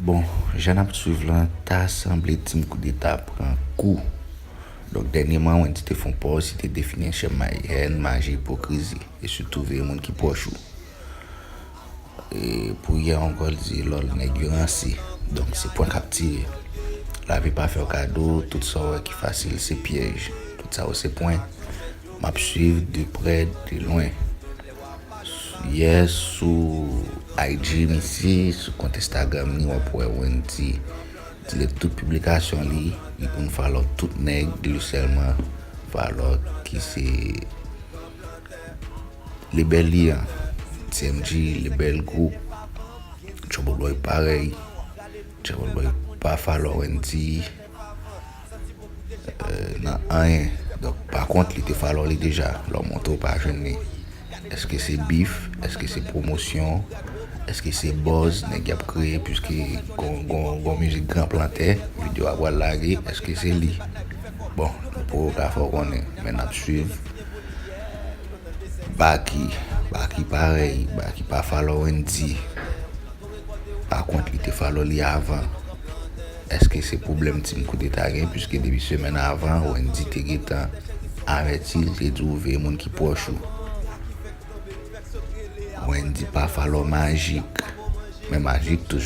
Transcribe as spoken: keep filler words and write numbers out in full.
Bon, jan n ap swiv lan, ta sanble Team Koudeta pran kou. Donk, dènyèman, Wendy te fè yon pòz, li te defini an chèm mayèn, maji, ipokrizi, e sitou veye moun ki pwòch ou. E pou yè ankò, li di lòl nèg yo ranse. Donk, se pwen k ap tire. Lavi pa fè w kado, tout sa w wè ki fasil, se pyèj. Tout sa yo se pwen. M ap swiv de prè, de lwen. Yè sou I G misye, sou kont Instagram li, w ap wè Wendy delete tout piblikasyon li, li konn follow tout nèg, li sèlman follow ki se lebèl li an. T M G, lebèl gwoup. Trouble Boy parèy. Trouble Boy pa follow Wendy nan anyen. Donk, pa kont, li te follow li deja. Lè w monte, w pa jwenn li. Èske se bif? Èske se pwomosyon? Èske se buzz nèg y ap kreye? Piske gon, gon, gon mizik Gran Plantè, videyo a pral lage, èske se li? Bon, nou poko ka fè w konnen, men n ap swiv. Baky, Baky parèy, Baky pa follow Wendy. Pa kont, li te follow li avan. Èske se pwoblèm Team Koudeta gen? Piske depi semèn avan, Wendy te gentan avèti l, te di w veye moun ki pwòch ou. Wendy pa follow Magic, men Magic toujou